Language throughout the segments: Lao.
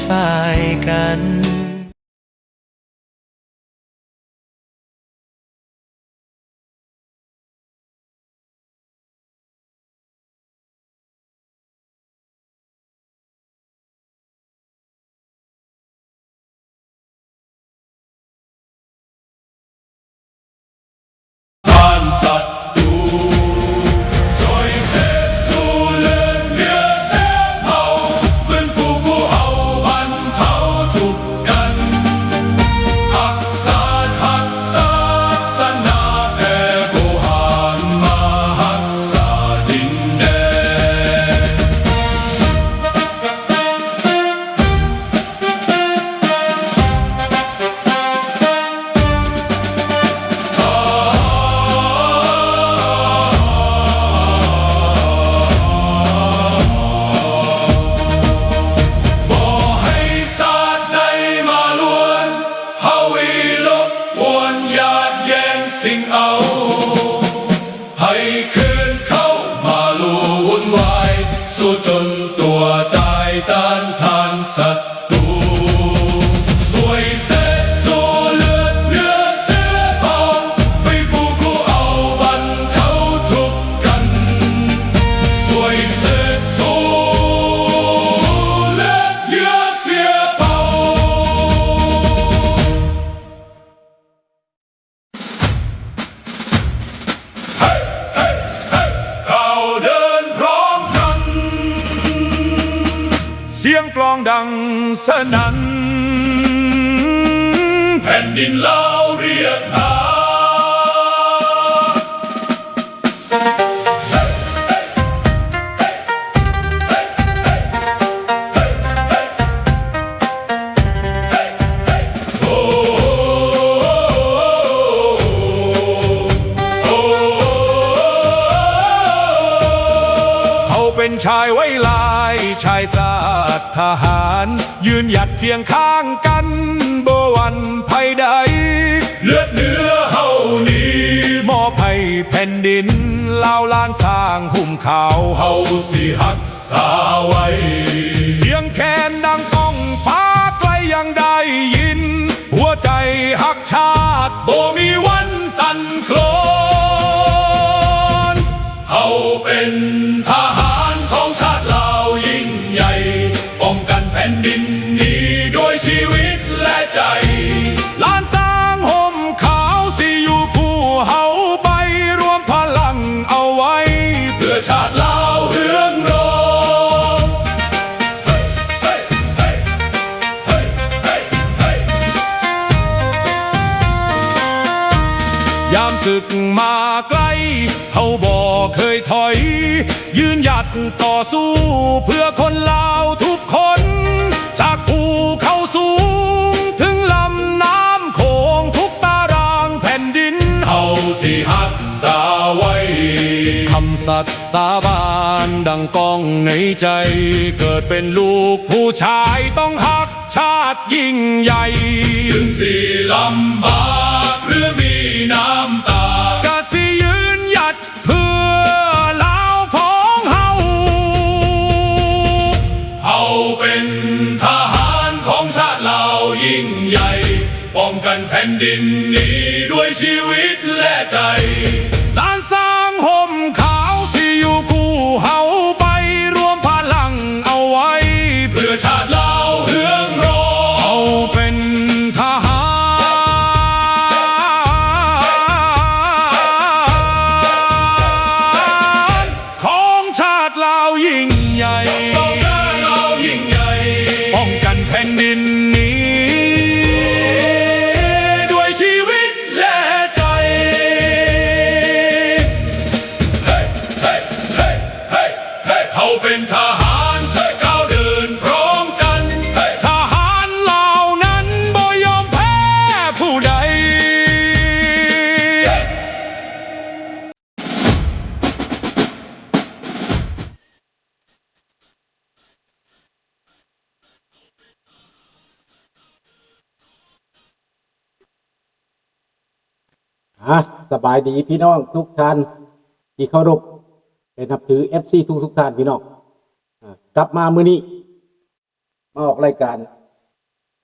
ປາຍກັນ. ທ່ານສັດຕູ ຊ່ວຍເສດຊູເລືອດເຫຼືອເສດເຜົາ ຟື້ນຟູຜູ້ເອົາບັນເທົາທຸກກັນ ຮັກຊາດຮັກສາສາສະໜາ ແຕ່ບໍ່ຫັນມາຮັກສາດິນແດນ. ເຮົາວິລົບກວນຢາດແຍ່ງຊິງເອົາ ໃຫ້ຄືນເຂົ້າມາລົວວຸ່ນວາຍ ສູ້ຈົນຕົວຕາຍຕ້ານທານສັດຕູ ຊ່ວຍເສດຊູເລືອດເຫຼືອເສດເຜົາ ຟື້ນຟູຜູ້ເອົາບັນເທົາທຸກກັນ ຊ່ວຍເສດຊູເລືອດເຫຼືອເສດເຜົາ. ເຮົາເດີນພ້ອມກັນ ສຽງກລອງດັງສະໜັ່ນ ແຜ່ນດິນລາວຮຽກຫາ. ເຮົາເປັນຊາຍໄວລາຍ ຊາຍຊາດທະຫານ ຢືນຫຍັດຄຽງຂ້າງກັນ ບໍ່ຫວັ່ນໄພໃດ ເລືອດເນື້ອເຮົານີ້ ມອບໃຫ້ແຜ່ນດິນລາວ ລ້ານຊ້າງຫຸ້ມຂາວ ເຮົາຊິຮັກສາໄວ້ ສຽງແຄນດັງກ້ອງຟ້າໄກຍັງໄດ້ຍິນ ຫົວໃຈຮັກຊາດບໍ່ມີວັນສັ່ນໂຄລນ ເຮົາເປັນທະຫານຂອງຊາດລາວຍິ່ງໃຫຍ່ ປ້ອງກັນແຜ່ນດິນນີ້ດ້ວຍຊີວິດ ແລະໃຈ ລ້ານຊ້າງຫົ່ມຂາວຊິຢູ່ຄູ່ເຮົາໄປ ລວມພະລັງເອົາໄວ້ ເພື່ອຊາດລາວເຮືອງຮອງ ຍາມສຶກມາໄກ ເຮົາບໍ່ເຄີຍຖອຍ ຢືນຫຍັດຕໍ່ສູ້ເພື່ອຄົນລາວທຸກຄົນ ຈາກພູເຂົາສູງເຖິງລຳນ້ຳໂຂງ ທຸກຕາລາງແຜ່ນດິນເຮົາຊິຮັກສາໄວ້ ຄຳສັດສາບານດັ່ງກ້ອງໃນໃຈ ເກີດເປັນລູກຜູ້ຊາຍຕ້ອງຮັກ ຊາດຍິ່ງໃຫຍ່ ເຖິງຊິລຳບາກ ຫຼື ມີນ້ຳຕາ ກະຊິຢືນຫຍັດເພື່ອລາວຂອງເຮົາ ເຮົາເປັນທະຫານຂອງຊາດລາວຍິ່ງໃຫຍ່ ປ້ອງກັນແຜ່ນດິນນີ້ດ້ວຍຊີວິດ ແລະໃຈ ລ້ານຊ້າງຫົ່ມຂາວຊິຢູ່ຄູ່ເຮົາໄປ ລວມພະລັງເອົາໄວ້ ເພື່ອຊາດລາວເຮືອງຮອງ ເຮົາເປັນທະຫານຂອງຊາດລາວຍິ່ງໃຫຍ່ ປ້ອງກັນແຜ່ນດິນນີ້ດ້ວຍຊີວິດ ແລະໃຈ ເຮົາເປັນທະຫານ ກ້າວເດີນພ້ອມກັນ ທະຫານລາວນັ້ນບໍ່ຍອມແພ້ຜູ້ໃດ. ອ່າ ສະບາຍດີພີ່ນ້ອງທຸກທ່ານທີ່ເຄົາລົບ ແລະ ນັບຖື ເອັຟຊີ ທຸກໆທ່ານພີ່ນ້ອງ. ອ່າ ກັບມາມື້ນີ້ ມາອອກລາຍການ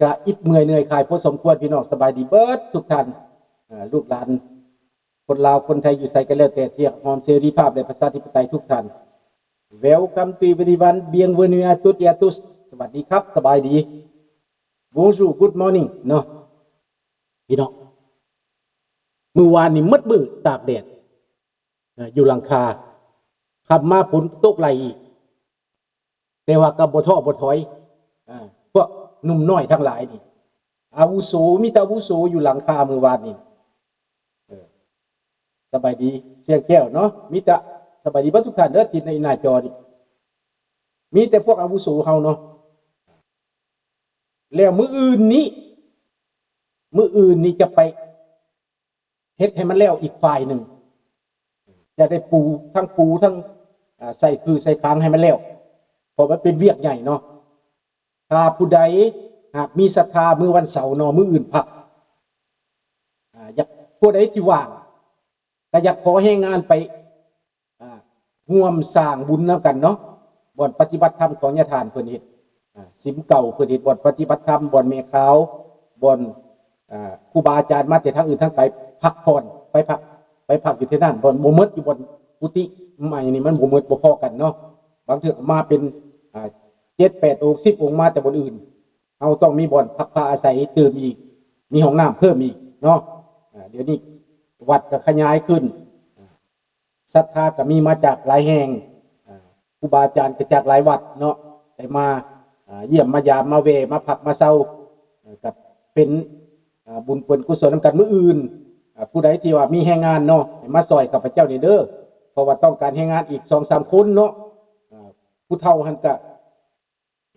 ກະອິດເມື່ອຍເໜື່ອຍຄາຍພໍສົມຄວນ ພີ່ນ້ອງ. ສະບາຍດີເບິດທຸກທ່ານ ເອີ ລູກຫຼານຄົນລາວຄົນໄທຢູ່ໃສກໍແລ້ວແຕ່ ທີ່ຮັກຫອມເສລີພາບ ແລະ ປະຊາທິປະໄຕທຸກທ່ານ. Welcome to everyone, bienvenue à toutes et à tous. ສະຫວັດດີຄັບ ສະບາຍດີ Bonjour, good morning ເນາະ ພີ່ນ້ອງ. ມື້ວານນີ້ໝົດມື້ຕາກແດດ ເອີ ຢູ່ຫຼັງຄາ, ຄ່ຳມາຝົນຕົກໄລ່ອີກ ແຕ່ວ່າກໍບໍ່ທໍ້ບໍ່ຖອຍ. ເອີ ພວກໜຸ່ມນ້ອຍທັງຫຼາຍນີ້ ອາວຸໂສ ມີແຕ່ອາວຸໂສຢູ່ຫຼັງຄາມື້ວານນີ້. ເອີ ສະບາຍດີຊຽງແກ້ວເນາະ, ມີແຕ່ ສະບາຍດີເບິດທຸກທ່ານເດີ ທີ່ໃນໜ້າຈໍນີ້ ມີແຕ່ພວກອາວຸໂສເຮົາເນາະ. ແລ້ວມື້ອື່ນນີ້ ມື້ອື່ນນີ້ຈະໄປ ເຮັດໃຫ້ມັນແລ້ວອີກຝ່າຍໜຶ່ງ ຈະໄດ້ປູ ທັງປູ ທັງ ອາ ໃສ່ຄືໃສ່ຄາງໃຫ້ມັນແລ້ວ ເພາະມັນເປັນວຽກໃຫຍ່ເນາະ. ຖ້າຜູ້ໃດຫາກມີສັດທາ ມື້ວັນເສົາເນາະ ມື້ອື່ນພັກ ອາ ຢາກ ຜູ້ໃດທີ່ວ່າງ ກໍຢາກຂໍແຮງງານໄປ ອ່າ ຮ່ວມສ້າງບຸນນຳກັນເນາະ, ບ່ອນປະຕິບັດທຳຂອງຍາທ່ານເພິ່ນເຮັດ ອ່າ ສິມເກົ່າເພິ່ນເຮັດ ບ່ອນປະຕິບັດທຳ ບ່ອນແມ່ຂາວ ບ່ອນ ອ່າ ຄູບາອາຈານມາແຕ່ທາງອື່ນທາງໄກ ພັກຜ່ອນ ໄປພັກ ໄປພັກຢູ່ທີ່ນັ້ນ. ບ່ອນບໍ່ໝົດ ຢູ່ບ່ອນກຸຕິໃໝ່ນີ້ ມັນບໍ່ໝົດ ບໍ່ພໍກັນເນາະ, ບາງເທື່ອກໍມາເປັນ ອ່າ ເຈັດແປດອົງ ສິບອົງ ມາແຕ່ບ່ອນອື່ນ. ເຮົາຕ້ອງມີບ່ອນພັກພາອາໄສຕື່ມອີກ ມີຫ້ອງນ້ຳເພີ່ມອີກເນາະ. ອາ ດຽວນີ້ວັດກໍຂະຫຍາຍຂຶ້ນ ອາ ສັດທາກໍມີມາຈາກຫຼາຍແຫ່ງ ອາ ຄູບາອາຈານກໍຈາກຫຼາຍວັດເນາະ ໄດ້ມາ ອາ ຢ້ຽມມາຢາມ ມາແວ່ ມາພັກມາເຊົາ ເອີ ກໍເປັນ ອາ ບຸນເປັນກຸສົນນຳກັນ. ມື້ອື່ນ ອາ ຜູ້ໃດທີ່ວ່າມີແຮງງານເນາະ ໃຫ້ມາຊ່ອຍຂ້າພະເຈົ້າແດ່ເດີ ເພາະວ່າຕ້ອງການແຮງງານອີກສອງສາມຄົນເນາະ. ອາ ຜູ້ເຖົ້າຫັ້ນກໍ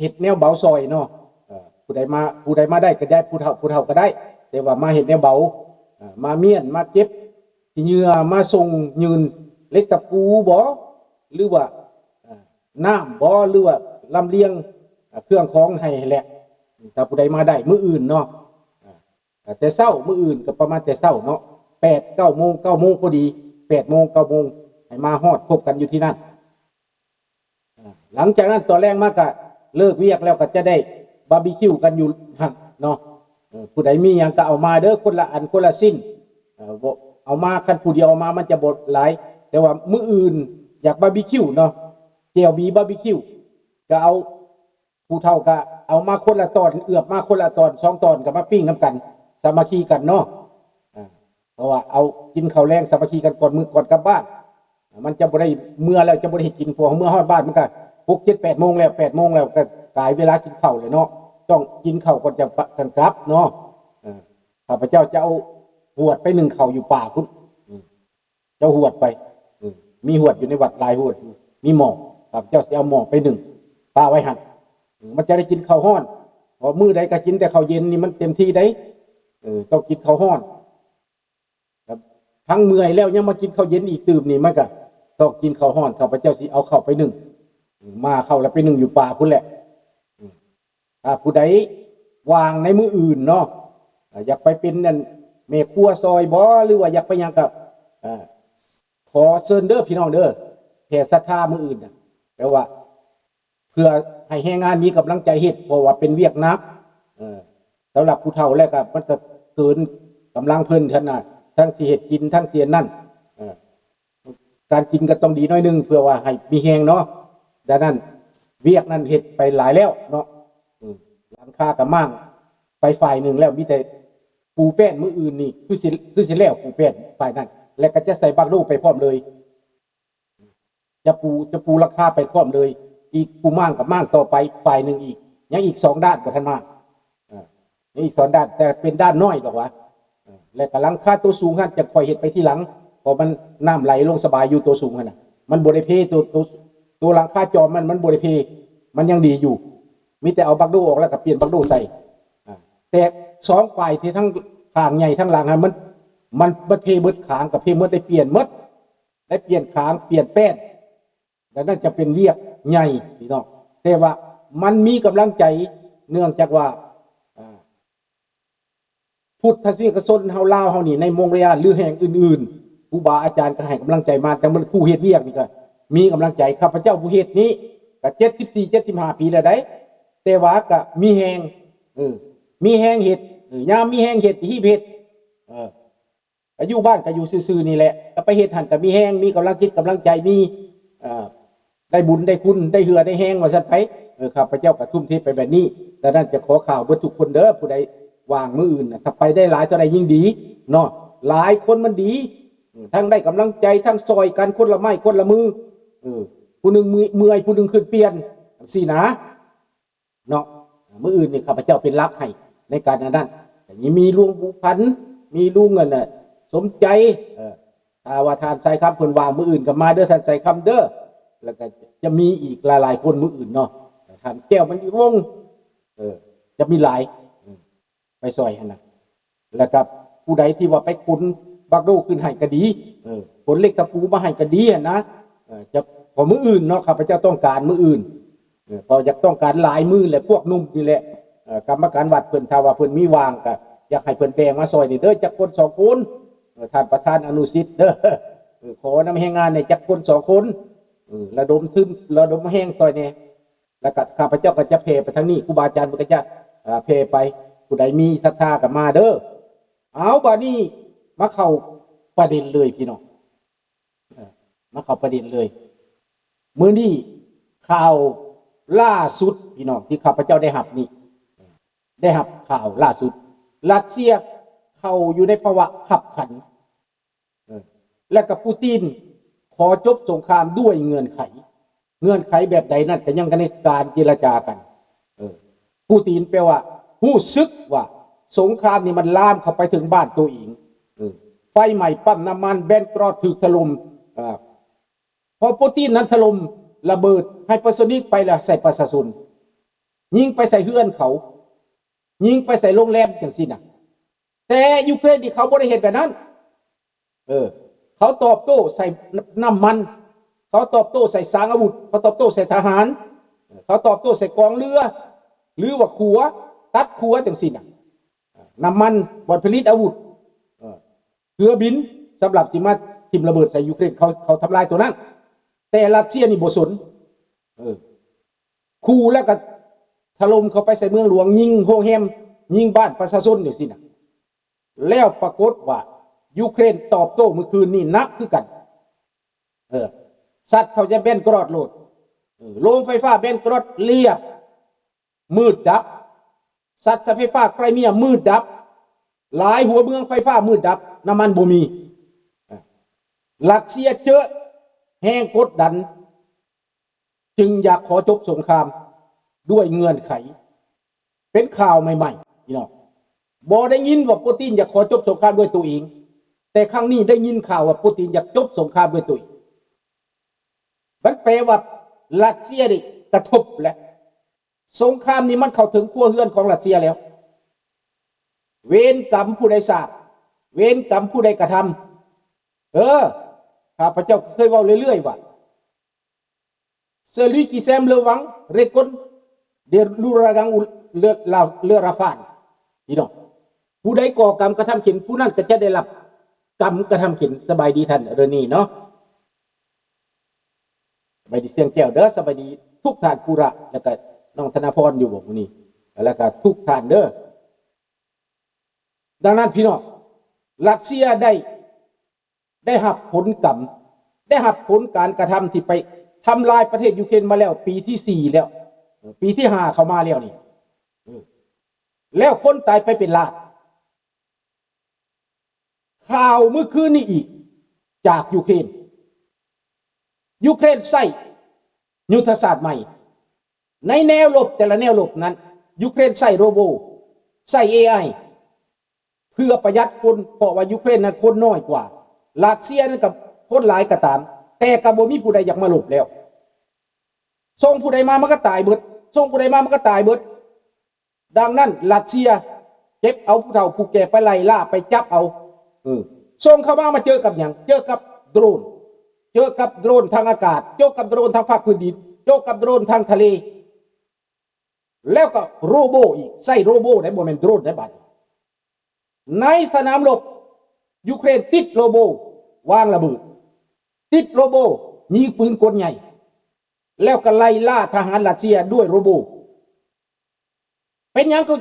ເຮັດແນວເບົາຊ່ອຍເນາະ. ເອີ ຜູ້ໃດມາ ຜູ້ໃດມາໄດ້ກໍໄດ້ ຜູ້ເຖົ້າ ຜູ້ເຖົ້າກໍໄດ້ ແຕ່ວ່າມາເຮັດແນວເບົາ ເອີ ມາມ້ຽນ ມາເກັບຂີ້ເຫຍື້ອ ມາສົ່ງຍື່ນເຫຼັກຕະປູບໍ ຫຼືວ່າ ເອີ ນ້ຳບໍ ຫຼືວ່າລຳລຽງ ເອີ ເຄື່ອງຂອງໃຫ້ຫັ້ນແຫຼະ. ຖ້າຜູ້ໃດມາໄດ້ມື້ອື່ນເນາະ ເອີ ແຕ່ເຊົ້າ ມື້ອື່ນກໍປະມານແຕ່ເຊົ້າເນາະ ແປດເກົ້າໂມງ ເກົ້າໂມງພໍດີ ແປດໂມງ ເກົ້າໂມງ ໃຫ້ມາຮອດພົບກັນຢູ່ທີ່ນັ້ນ. ອາ ຫຼັງຈາກນັ້ນຕອນແລງມາກະເລີກວຽກແລ້ວ ກໍຈະໄດ້ບາບີຄິວກັນຢູ່ຫັ້ນເນາະ. ເອີ ຜູ້ໃດມີຫຍັງກໍເອົາມາເດີ ຄົນລະອັນຄົນລະຊິ້ນ ເອີ ບໍ່ເອົາມາ ຄັນຜູ້ດຽວເອົາມາມັນຈະບໍ່ຫຼາຍ. ແຕ່ວ່າມື້ອື່ນຢາກບາບີຄິວເນາະ ແຈ່ວບີບາບີຄິວ ກໍເອົາ ຜູ້ເຖົ້າກໍເອົາມາຄົນລະຕອນ ເອືອບມາຄົນລະຕອນສອງຕອນ ກໍມາປີ້ງນຳກັນ ສາມັກຄີກັນເນາະ. ອາ ເພາະວ່າເອົາກິນເຂົ້າແລງສາມັກຄີກັນກ່ອນມື້ ກ່ອນກັບບ້ານ ມັນຈະບໍ່ໄດ້ ເມື່ອແລ້ວຈະບໍ່ໄດ້ເຮັດກິນ ເພາະເມື່ອຮອດບ້ານມັນກໍຫົກ ເຈັດ ແປດໂມງແລ້ວ ແປດໂມງແລ້ວກໍກາຍເວລາກິນເຂົ້າແລ້ວເນາະ. ຕ້ອງກິນເຂົ້າກ່ອນຈັ່ງປະ ຈັ່ງກັບເນາະ. ເອີ ຂ້າພະເຈົ້າຈະເອົາຫວດໄປໜຶ້ງເຂົ້າຢູ່ປ່າພຸ້ນ ເຈົ້າຫວດໄປ ເອີ ມີຫວດຢູ່ໃນວັດຫຼາຍຫວດຢູ່ ມີໝໍ້ ຂ້າພະເຈົ້າຊິເອົາໝໍ້ໄປໜຶ້ງປະໄວ້ຫັ້ນ ເອີ ມັນຈະໄດ້ກິນເຂົ້າຮ້ອນ ເພາະມື້ໃດກໍກິນແຕ່ເຂົ້າເຢັນນີ້ມັນເຕັມທີ່ໄດ໋ ເອີ ຕ້ອງກິນເຂົ້າຮ້ອນ. ແລ້ວທັງເມື່ອຍແລ້ວຍັງມາກິນເຂົ້າເຢັນອີກຕື່ມນີ້ ມັນກໍຕ້ອງກິນເຂົ້າຮ້ອນ. ຂ້າພະເຈົ້າຊິເອົາເຂົ້າໄປໜຶ້ງ ເອີ ໝ່າເຂົ້າແລ້ວໄປໜຶ້ງຢູ່ປ່າພຸ້ນແຫຼະ ເອີ ຖ້າຜູ້ໃດວ່າງໃນມື້ອື່ນເນາະ ອາ ຢາກໄປເປັນອັນແມ່ຄົວຊ່ອຍບໍ ຫຼືວ່າຢາກໄປຫຍັງກໍ ເອີ ຂໍເຊີນເດີພີ່ນ້ອງເດີ ແຜ່ສັດທາມື້ອື່ນນະ ແປວ່າເພື່ອໃຫ້ແຮງງານມີກຳລັງໃຈເຮັດ ເພາະວ່າເປັນວຽກໜັກ ເອີ ສຳລັບຜູ້ເຖົ້າແລ້ວກໍມັນກໍເກີນກຳລັງເພິ່ນຫັ້ນນະ ທັງຊິເຮັດກິນ ທັງຊິອັນນັ້ນ ເອີ ການກິນກໍຕ້ອງດີໜ້ອຍໜຶ່ງ ເພື່ອວ່າໃຫ້ມີແຮງເນາະ. ດັ່ງນັ້ນວຽກນັ້ນເຮັດໄປຫຼາຍແລ້ວເນາະ ເອີ ຫຼັງຄາກໍມ້າງໄປຝ່າຍໜຶ່ງແລ້ວ ມີແຕ່ປູແປ້ນ. ມື້ອື່ນນີ້ຄືຊິ ຄືຊິແລ້ວປູແປ້ນຝ່າຍນັ້ນ ແລ້ວກໍຈະໃສ່ບັກໂດໄປພ້ອມເລີຍ ຈະປູ ຈະປູຫຼັງຄາໄປພ້ອມເລີຍ ອີກຜູ້ມ້າງກໍມ້າງຕໍ່ໄປຝ່າຍໜຶ່ງອີກ ຍັງອີກສອງດ້ານບໍ່ທັນມ້າງ ເອີ ຍັງອີກສອງດ້ານ ແຕ່ເປັນດ້ານນ້ອຍດອກຫວາ. ເອີ ແລ້ວກໍຫຼັງຄາໂຕສູງຫັ້ນຈະຄ່ອຍເຮັດໄປທີຫຼັງ ເພາະມັນ ນ້ຳໄຫຼລົງສະບາຍຢູ່ໂຕສູງຫັ້ນນະ ມັນບໍ່ໄດ້ເພ ໂຕ ໂຕ ໂຕຫຼັງຄາຈອມມັນ ມັນບໍ່ໄດ້ເພ ມັນຍັງດີຢູ່ ມີແຕ່ເອົາບັກໂດອອກແລ້ວກໍປ່ຽນບັກໂດໃສ່. ອາ ແຕ່ສອງຝ່າຍທີ່ທັງຂ້າງໃຫຍ່ທັງຫຼັງຫັ້ນ ມັນ ມັນ ມັນເພເບິດ ຂ້າງກໍເພເບິດ ໄດ້ປ່ຽນເບິດ ໄດ້ປ່ຽນຂ້າງ ປ່ຽນແປ້ນ ແລ້ວນັ້ນຈະເປັນວຽກໃຫຍ່ພີ່ນ້ອງ ແຕ່ວ່າມັນມີກຳລັງໃຈ ເນື່ອງຈາກວ່າ ອ່າ ພຸດທະສາສະນິກະຊົນເຮົາລາວເຮົານີ້ ໃນມົງໂກເລຍ ຫຼືແຫ່ງອື່ນໆ ຄູບາອາຈານກໍໃຫ້ກຳລັງໃຈມາ ແຕ່ມື້ຜູ້ເຮັດວຽກນີ້ກໍມີກຳລັງໃຈ. ຂ້າພະເຈົ້າຜູ້ເຮັດນີ້ກໍເຈັດສິບສີ່ ເຈັດສິບຫ້າປີແລ້ວໃດ໋ ແຕ່ວ່າກໍມີແຮງ ເອີ ມີແຮງເຮັດ ເອີ ຍາມມີແຮງເຮັດ ຮີບເຮັດ ເອີ ກໍຢູ່ບ້ານກໍຢູ່ຊື່ໆນີ້ແຫຼະ ກໍໄປເຮັດຫັ້ນກໍມີແຮງ ມີກຳລັງຈິດກຳລັງໃຈ ມີ ເອີ ໄດ້ບຸນໄດ້ຄຸນ ໄດ້ເຫື່ອໄດ້ແຮງວ່າຊັ້ນໄປ. ເອີ ຂ້າພະເຈົ້າກໍທຸ່ມເທໄປແບບນີ້. ດັ່ງນັ້ນຈະຂໍຂ່າວເບິດທຸກຄົນເດີ ຜູ້ໃດວ່າງມື້ອື່ນນະ ຖ້າໄປໄດ້ຫຼາຍເທົ່າໃດຍິ່ງດີເນາະ ຫຼາຍຄົນມັນດີ. ເອີ ທັງໄດ້ກຳລັງໃຈ ທັງຊ່ອຍກັນຄົນລະໄມ້ຄົນລະມື ເອີ ຜູ້ໜຶ່ງເມື່ອຍ ຜູ້ໜຶ່ງຂຶ້ນປ່ຽນ ຈັ່ງຊີ້ນະເນາະ. ມື້ອື່ນນີ້ຂ້າພະເຈົ້າເປັນຫຼັກໃຫ້ໃນການອັນນັ້ນ ກໍຍັງມີລຸງບູພັນ ມີລຸງອັນນ່າ ສົມໃຈ ເອີ ຖ້າວ່າທ່ານສາຍຄຳເພິ່ນວ່າງມື້ອື່ນກໍມາເດີທ່ານສາຍຄຳເດີ. ແລ້ວກໍຈະມີອີກຫຼາຍໆຄົນມື້ອື່ນເນາະ ທ່ານແກ້ວມະນີວົງ ເອີ ຈະມີຫຼາຍ ເອີ ໄປຊ່ອຍຫັ້ນນະ. ແລ້ວກໍຜູ້ໃດທີ່ວ່າໄປຂົນບັກໂດຂຶ້ນໃຫ້ກໍດີ ເອີ ຂົນເຫຼັກຕະປູມາໃຫ້ກໍດີຫັ້ນນະ ເອີ ຈະ ເພາະມື້ອື່ນເນາະ ຂ້າພະເຈົ້າຕ້ອງການມື້ອື່ນ ເອີ ເພາະຢາກຕ້ອງການຫຼາຍມື້ແຫຼະ ພວກໜຸ່ມນີ້ແຫຼະ ເອີ ກຳມະການວັດເພິ່ນ ຖ້າວ່າເພິ່ນມີວ່າງກໍຢາກໃຫ້ເພິ່ນແບ່ງມາຊ່ອຍນີ້ເດີ ຈັກຄົນສອງຄົນ ເອີ ທ່ານປະທານອະນຸສິດເດີ ເອີ ຂໍນຳແຮງງານແດ່ຈັກຄົນສອງຄົນ ເອີ ລະດົມທຶນ ລະດົມແຮງຊ່ອຍແດ່. ແລ້ວກໍຂ້າພະເຈົ້າກໍຈະແຜ່ໄປທາງນີ້ ຄູບາອາຈານເພິ່ນກໍຈະ ເອີ ແຜ່ໄປ ຜູ້ໃດມີສັດທາກໍມາເດີ. ເອົາ ບາດນີ້ມາເຂົ້າປະເດັນເລີຍພີ່ນ້ອງ ເອີ ມາເຂົ້າປະເດັນເລີຍ. ມື້ນີ້ຂ່າວລ່າສຸດພີ່ນ້ອງ ທີ່ຂ້າພະເຈົ້າໄດ້ຮັບນີ້ ໄດ້ຮັບຂ່າວລ່າສຸດ ຣັດເຊຍເຂົ້າຢູ່ໃນພາວະຄັບຂັນ ເອີ ແລະກະປູຕິນຂໍຈົບສົງຄາມດ້ວຍເງື່ອນໄຂ. ເງື່ອນໄຂແບບໃດນັ້ນກະຍັງໃນການເຈລະຈາກັນ. ເອີ ປູຕິນແປວ່າຮູ້ສຶກວ່າສົງຄາມນີ້ມັນລາມເຂົ້າໄປເຖິງບ້ານໂຕເອງ. ເອີ ໄຟໄໝ້ປ້ຳນ້ຳມັນ ແບນກຣອດຖືກຖະຫຼົ່ມ. ເອີ ພໍປູຕິນນັ້ນຖະຫຼົ່ມລະເບີດໄຮເປີໂຊນິກໄປລະໃສ່ປະຊາຊົນ ຍິງໄປໃສ່ເຮືອນເຂົາ ຍິງໄປໃສ່ໂຮງແຮມຈັ່ງຊີ້ນະ. ແຕ່ຢູເຄຣນນີ້ເຂົາບໍ່ໄດ້ເຮັດແບບນັ້ນ. ເອີ ເຂົາຕອບໂຕ້ໃສ່ນ້ຳມັນ ເຂົາຕອບໂຕ້ໃສ່ສາງອາວຸດ ເຂົາຕອບໂຕ້ໃສ່ທະຫານ ເຂົາຕອບໂຕ້ໃສ່ກອງເຮືອ ຫຼືວ່າຂົວ ຕັດຂົວຈັ່ງຊີ້ນະ. ນ້ຳມັນ ບ່ອນຜະລິດອາວຸດ ເອີ ເຮືອບິນ ສຳລັບຊິມາຖິ້ມລະເບີດໃສ່ຢູເຄຣນ ເຂົາ ເຂົາທຳລາຍໂຕນັ້ນ. ແຕ່ຣັດເຊຍນີ້ບໍ່ສົນ ເອີ ຂູ່ແລ້ວກໍຖະຫຼົ່ມເຂົ້າໄປໃສ່ເມືອງຫຼວງ ຍິງໂຮງແຮມ ຍິງບ້ານປະຊາຊົນຢູ່ຊີ້ນະ. ແລ້ວປາກົດວ່າຢູເຄຣນຕອບໂຕ້ມື້ຄືນນີ້ໜັກຄືກັນ. ເອີ ຊັດເຂົາຈະແບນກຣອດໂລດ. ເອີ ໂລງໄຟຟ້າແບນກຣອດລຽບ ມືດດັບ. ຊັດໃສ່ໄຟຟ້າໄຄຣເມຍ ມືດດັບ. ຫຼາຍຫົວເມືອງໄຟຟ້າມືດດັບ ນ້ຳມັນບໍ່ມີ. ເອີ ຣັດເຊຍເຈີແຮງກົດດັນ ຈຶ່ງຢາກຂໍຈົບສົງຄາມດ້ວຍເງື່ອນໄຂ. ເປັນຂ່າວໃໝ່ໆ ພີ່ນ້ອງ ບໍ່ໄດ້ຍິນວ່າປູຕິນຢາກຂໍຈົບສົງຄາມດ້ວຍໂຕເອງ ແຕ່ຄັ້ງນີ້ໄດ້ຍິນຂ່າວວ່າປູຕິນຢາກຈົບສົງຄາມດ້ວຍໂຕເອງ. ມັນແປວ່າຣັດເຊຍນີ້ກະທົບແລ້ວ. ສົງຄາມນີ້ມັນເຂົ້າເຖິງຄົວເຮືອນຂອງຣັດເຊຍແລ້ວ. ເວນກຳຜູ້ໃດສ້າງ ເວນກຳຜູ້ໃດກະທຳ. ເອີ ຂ້າພະເຈົ້າກໍເຄີຍເວົ້າເລື້ອຍໆວ່າ Celui qui sème le vent récolte de l'ouragan ou le, la, le rafale. ພີ່ນ້ອງ ຜູ້ໃດກໍ່ກຳກະທຳເຂັນ ຜູ້ນັ້ນກໍຈະໄດ້ຮັບກຳກະທຳເຂັນ. ສະບາຍດີທ່ານເຣນີເນາະ ສະບາຍດີສຽງແກ້ວເດີ ສະບາຍດີທຸກທ່ານ ພູລະ ແລ້ວກະນ້ອງທະນາພອນຢູ່ບໍ່ມື້ນີ້ ແລ້ວກະທຸກທ່ານເດີ. ດັ່ງນັ້ນພີ່ນ້ອງ ຣັດເຊຍໄດ້ ໄດ້ຮັບຜົນກຳ ໄດ້ຮັບຜົນການກະທຳທີ່ໄປທຳລາຍປະເທດຢູເຄຣນມາແລ້ວ ປີທີສີ່ແລ້ວ ເອີ ປີທີຫ້າເຂົ້າມາແລ້ວນີ້ ເອີ ແລ້ວຄົນຕາຍໄປເປັນລ້ານ. ຂ່າວມື້ຄືນນີ້ອີກຈາກຢູເຄຣນ. ຢູເຄຣນໃຊ້ຍຸດທະສາດໃໝ່. ໃນແນວລົບແຕ່ລະແນວລົບນັ້ນ ຢູເຄຣນໃຊ້ໂຣໂບ ໃຊ້ເອໄອ ເພື່ອປະຢັດຄົນ ເພາະວ່າຢູເຄຣນນັ້ນຄົນນ້ອຍກວ່າ ຣັດເຊຍນັ້ນກໍຄົນຫຼາຍກໍຕາມ ແຕ່ກໍບໍ່ມີຜູ້ໃດຢາກມາລົບແລ້ວ. ສົ່ງຜູ້ໃດມາມັນກໍຕາຍເບິດ ສົ່ງຜູ້ໃດມາມັນກໍຕາຍເບິດ. ດັ່ງນັ້ນຣັດເຊຍເກັບເອົາຜູ້ເຖົ້າຜູ້ແກ່ໄປໄລ່ລ່າ ໄປຈັບເອົາ. ເອີ ສົ່ງເຂົ້າມາ ມາເຈີກັບຫຍັງ? ເຈີກັບໂດຣນ ເຈີກັບໂດຣນທາງອາກາດ ເຈີກັບໂດຣນທາງພາກພື້ນດິນ ເຈີກັບໂດຣນທາງທະເລ ແລ້ວກໍໂຣໂບອີກ ໃຊ້ໂຣໂບໄດ໋ ບໍ່ແມ່ນໂດຣນໄດ໋. ບາດໃນສະໜາມລົບ ຢູເຄຣນຕິດໂຣໂບວາງລະເບີດ ຕິດໂຣໂບຍິງປືນກົນໃຫຍ່ ແລ້ວກໍໄລ່ລ່າທະຫານຣັດເຊຍດ້ວຍໂຣໂບ. ເປັນຫຍັງເຂົາ